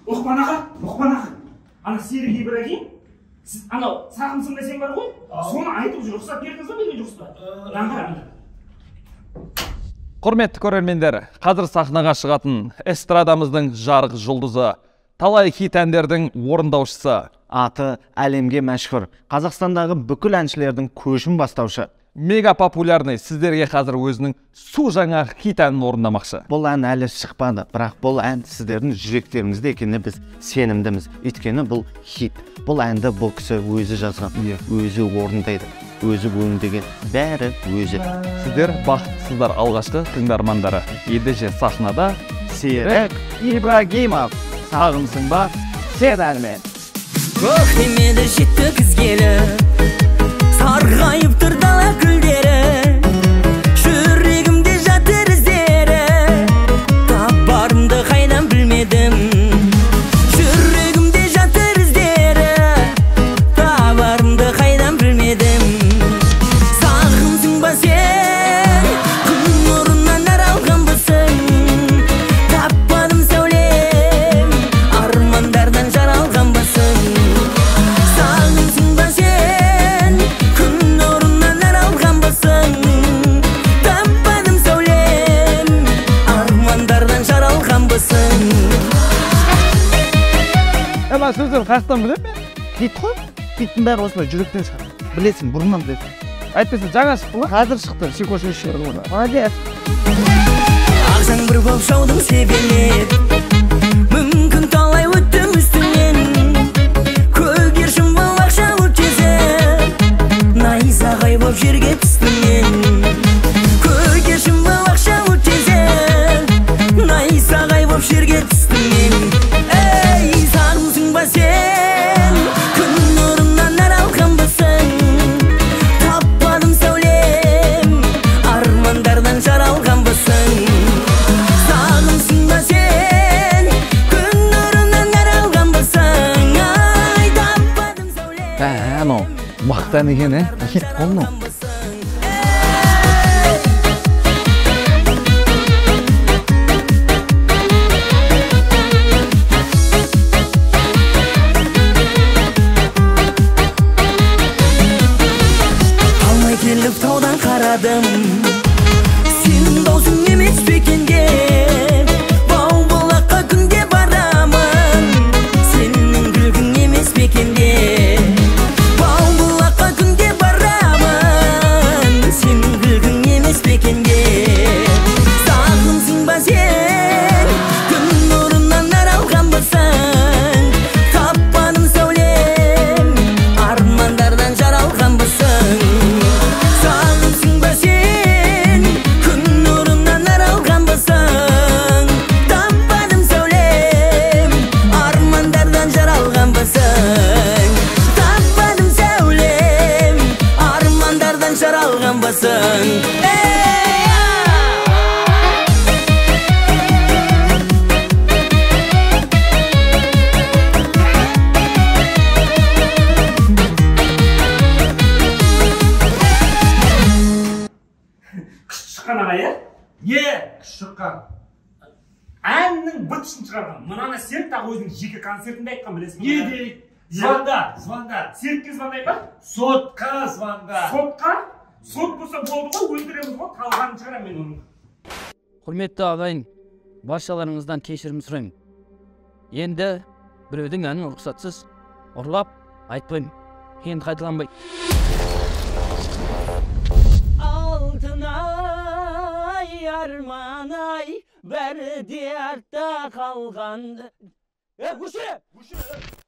Лұқпан аға, Лұқпан аға. Ана Серік Ибрагим, сіз анау сағымсың десең бар ғой, соны айтып жүр, рұқсат бердіңіз ба, берген жоқсыз ба? Мынаны қара, мына. Құрметті көрермендер, қазір сахнаға шығатын эстрадамыздың жарық жұлдызы, талай хит әндердің орындаушысы, аты әлемге мәшһүр, Қазақстандағы бүкіл әншілердің көшін бастаушы, мега популярный, сіздерге қазір өзінің су жаңа хит әнін орындамақшы. Бұл ән әлі шықпады, бірақ бұл ән сіздердің жүректеріңізде екеніне біз сенімдіміз. Өйткені бұл хит. Бұл әнді бұл кісі өзі жазған, өзі орындайды, өзі өңдеген, бәрі өзі. Сіздер бақыттысыздар, алғашқы тыңдармандары. Ендеше сахнада Серік Ибрагимов, сағынсың ба сен әнімен. Көктемеді жетті күз келіп, сарғайып тұр дала гүлдері, жүрегімде жатыр іздері, табарымды қайдан білмедім. Жүрегімде жатыр іздері, табарымды қайдан білмедім. Сағымсың ба сен, күн нұрынан нәр алғанбысың, таппадым сәулем, армандардан жаралғанбысың. Сағымсың ба сен, күн нұрынан нәр алғанбысың, таппадым сәулем, армандардан жаралғанбысың. Мына сөздерді қаяқтан білемін мен? Хит қой, хиттің бәрі осылай жүректен шығады. Білесің, бұрыннан білесің. Әйтпесе жаңа шықты ма? Қазір шықты. Молодец. Ақ жаңбыр боп жаудың себелеп, мүмкін талай өттім үстіңнен, көгершін болып ақша от кезіп, найзағай боп жерге түстім мен. Көгершін болып ақша от кезіп, найзағай боп жерге түстім мен. Ей, сағымсың ба сен, күн нұрынан нәр алғанбысың, таппадым сәулем, армандардан жаралғанбысың. Сағымсың ба сен, күн нұрынан нәр алғанбысың, ай, таппадым сәулем. Анау мықты ән екен, ә? Хит қой мынау. Талмай келіп таудан қарадым, сенің даусың емес пе екен деп, бау бұлаққа күнде барамын, сенің күлкің емес пе екен деп, бау бұлаққа күнде барамын, сенің күлкің емес пе екен деп. Сағымсың ба сен, күн нұрынан нәр алғанбысың, таппадым сәулем, армандардан жаралғанбысың. Сағымсың ба сен, күн нұрынан нәр алғанбысың, таппадым сәулем, армандардан жаралғанбысың. Таппадым сәулем, армандардан жаралғанбысың. Күшті шыққан аға, иә? Не күшті шыққан? Әннің быт-шытын шығарған. Мынаны Серік тағы өзінің жеке концертінде айтқан, білесің бе? Не дейді? Звонда, звонда. Серікке звондай ба? Сотқа звонда. Сотқа? Сот болса болды ғой, өлтіреміз ғой, талғанын шығарамын мен оның. Құрметті ағайын, баршаларыңыздан кешірім сұраймын. Енді біреудің әнін рұқсатсыз ұрлап айтпаймын. Енді қайталанбайды. Алтын ай, арман ай, бәрі де артта қалған. Өшір! Өшір!